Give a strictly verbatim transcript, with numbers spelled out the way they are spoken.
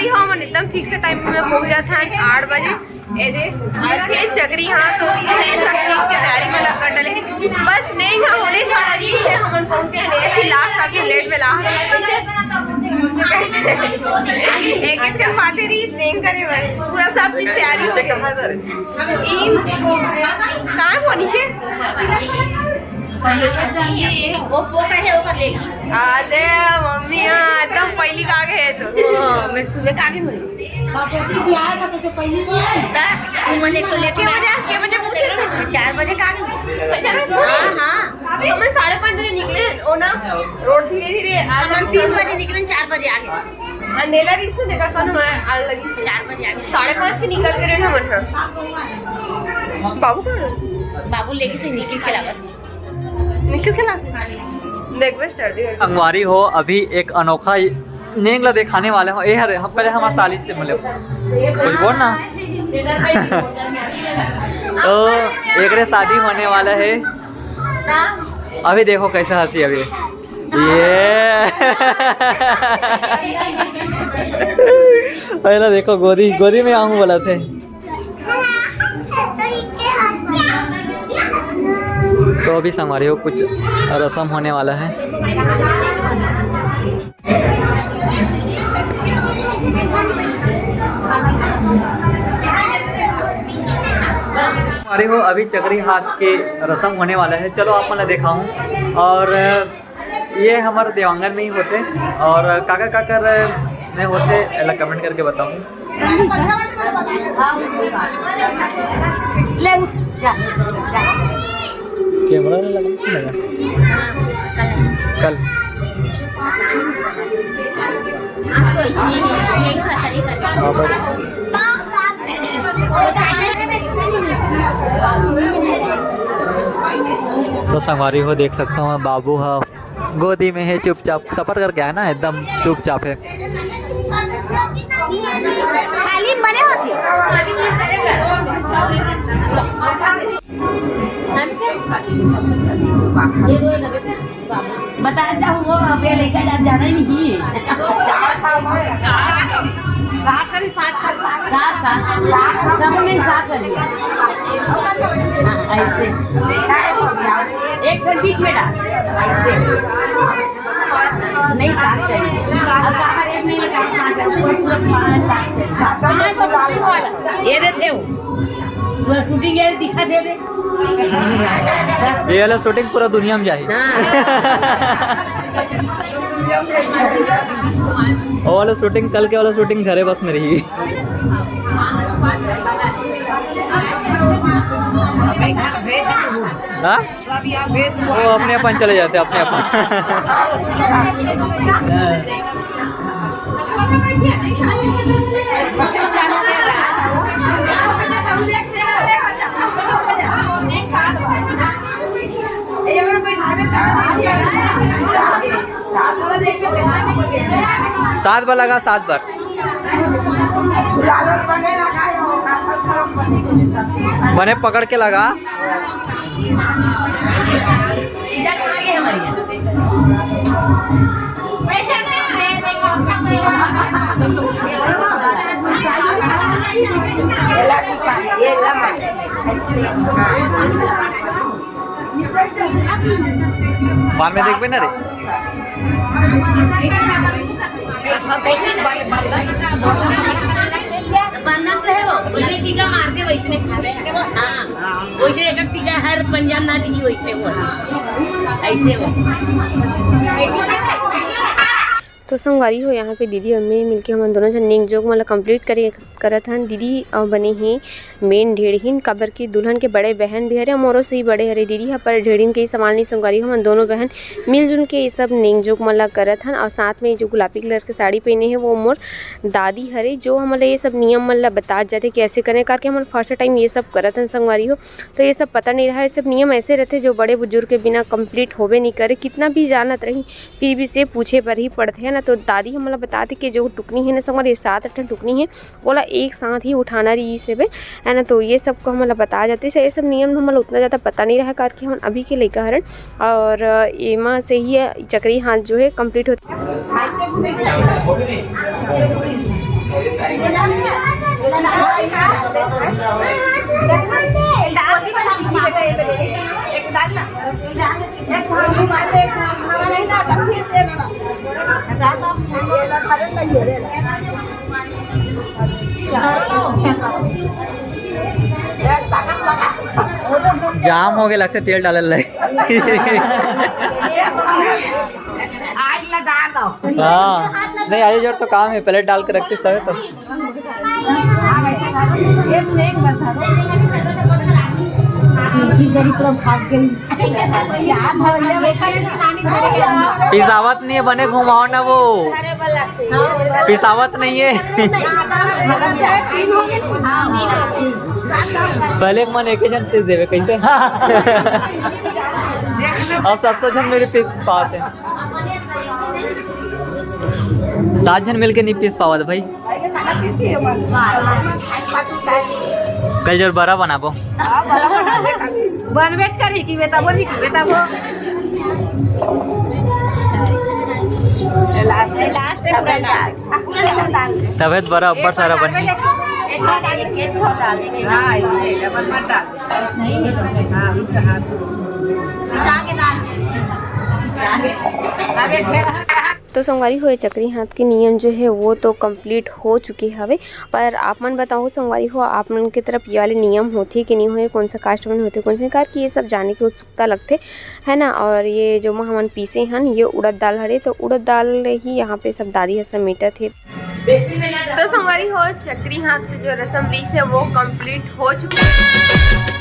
हमन एकदम fix time में पहुंच जात हन, आठ बजे। ए दे, आज के चकरी, हाँ, तो दीदी हे सब चीज के तैयारी में लग कर डले हे। बस नेंग ह होने वाला रहिस हे, हमन पहुंचे हन, ए चिल्ला सब लेट में ला। एक एक जन बाचे रहिस नेंग करे बर, पूरा सब चीज तैयारी हो गई। टीम, कहाँ वो नीचे? वो पोका है, वो कर लेगी। अरे मम्मी, हाँ, एकदम पहली का आगे है तो। हाँ, मैं सुबह का आगे हुई। बापोती भी आएगा तो से पहले नहीं आए। ता, तू मने को लेके के बजे, के बजे पहुंचे थे? चार बजे का आगे। सही है? हाँ, हाँ। हमन साढ़े पाँच बजे निकले हैं, ओ ना, रोड धीरे धीरे आ, हमन तीन बजे निकले, चार बजे आगे। अंधेला रहिस तो देखा कौन हमारे आड़ लगी से। चार बजे आगे। साढ़े पाँच से निकल के रहे हमन हाँ। बाबू कहाँ? बाबू लेके से निकल के लावत। निकल के ला। देख बे, सर्दी हो गई। संगवारी हो, अभी एक अनोखा नेंग ला दिखाने वाले हो। ए हरे, हम पहले हमारे साली से मिले। कुछ बोल ना। तो एकरे शादी होने वाला है। अभी देखो कैसे हंसी अभी। ये। पहला देखो गोदी, गोदी में आऊं बोला थे। तो अभी संगवारी हो, कुछ रसम होने वाला है। संगवारी हो, अभी चकरी हाथ के रसम होने वाला है। चलो आप मन ला दिखाऊं। और ये हमर देवांगन में ही होथे। और काका काकर में होथे, एला comment करके बताहू। ले उठ, जा, जा। कैमरा में लगा कि नहीं लगा? कल। आज तो इसलिए नहीं, यही खतरे कर। हाँ, पर तो संगवारी हो, देख सकता हूँ, बाबू हा गोदी में है, चुपचाप सफर करके आया ना, एकदम चुपचाप है। खाली मने होती। बता जा, वो अब ये लेकर आप जाना ही नहीं। सात करी, पाँच करी, सात, सात, सात, सब में सात कर दिया। हाँ, ऐसे। एक घर बीच में डाल। ऐसे। नहीं, सात कर दिया। अब बाहर एक नहीं निकाल, सात कर दिया। पाँच, सात कर दिया। ये देते हो। पूरा shooting ये दिखा दे दे। ये वाला shooting पूरा दुनिया में जाही। हाँ। वो वाला shooting, कल के वाला shooting घरे बस में रही। हाँ? वो अपने अपन चले जाते, अपने अपन। सात बार लगा, सात बार। बने पकड़ के लगा। बाद में देखबे ना रे। बंधन तो है वो, उसने टीका मारते वैसे में खावे। हाँ, वैसे एक एक टीका हर पंजाब ना दी वैसे वो, ऐसे वो। तो संगवारी हो, यहाँ पे दीदी और मैं मिलके हमन दोनों झन नेंग जोग मन ला complete करे करत हन। दीदी अ, बने हे main ढेड़हिन, काबर कि दुल्हन के बड़े बहन भी हरे, मोरो से ही बड़े हरे दीदी ह, पर ढेड़हिन के ही संभालनी संगवारी हो। हमन दोनों बहन मिलजुल के ये सब नेंग जोग मन ला करत हन। और साथ में जो गुलाबी कलर के साड़ी पहने हे, वो मोर दादी हरे, जो हमन ला ये सब नियम मन ला बतात जाथे, कैसे करें करके। हमन first time ये सब करत हन संगवारी हो, तो ये सब पता नहीं रहा। ये सब नियम ऐसे रहथे, जो बड़े बुजुर्ग के बिना complete होबे नहीं करे। कितना भी जानत रही, फिर भी से पूछे बर ही पड़थे, है ना। तो दादी हमन ला बतात हे कि जो टुकनी है ना संगवारी, ये सात ठन टुकनी है, ओला एक साथ ही उठाना रहिस हवे, है ना। तो ये सब को हमन ला बताया जाथे। ये सब नियम हमन ला उतना ज़्यादा पता नहीं रहा, करके हमन अभी के लइका हरन। और एमा से ही ये चकरी हाथ जो है complete होथे। ऐसे घूमे के नहीं। ऐसे घूमे। जाम हो गया लगता है, तेल डालल रहे। आग लगा दो। हाँ, नहीं, आजू जोर तो काम है, पहले डाल के रखते तबे तो। पिसावत नहीं है, बने घुमाओ ना वो, पिसावत नहीं है। पहले एक मन एक ही झन पीस देवे कैसे? और सात सौ झन मेरे पीस पाते हैं। सात झन मिलके नहीं पीस पावत भाई। कल जोर बड़ा बनाबो। बनबेच करही कि बेटा बोली कि बेटा वो। लास्ट में पूरा डाल। तबे तो बड़ा अब्बड़ सारा बनी। तो संगवारी हो, ये चकरी हाथ के नियम जो है वो तो कंप्लीट हो चुके हवे। पर आप मन बताओ संगवारी हो, आप मन के तरफ ये वाले नियम होथे कि नहीं होए, कौन सा कास्ट मन होथे, कौन से कार की, ये सब जाने की उत्सुकता लगथे, है ना। और ये जो हमन पीसे हन, ये उड़द दाल हरे, तो उड़द दाल ही यहाँ पे सब दादी ह समेटत हे। तो संगवारी हो, चकरी हाथ के जो रसम रहिस हे वो कंप्लीट हो चुके हे।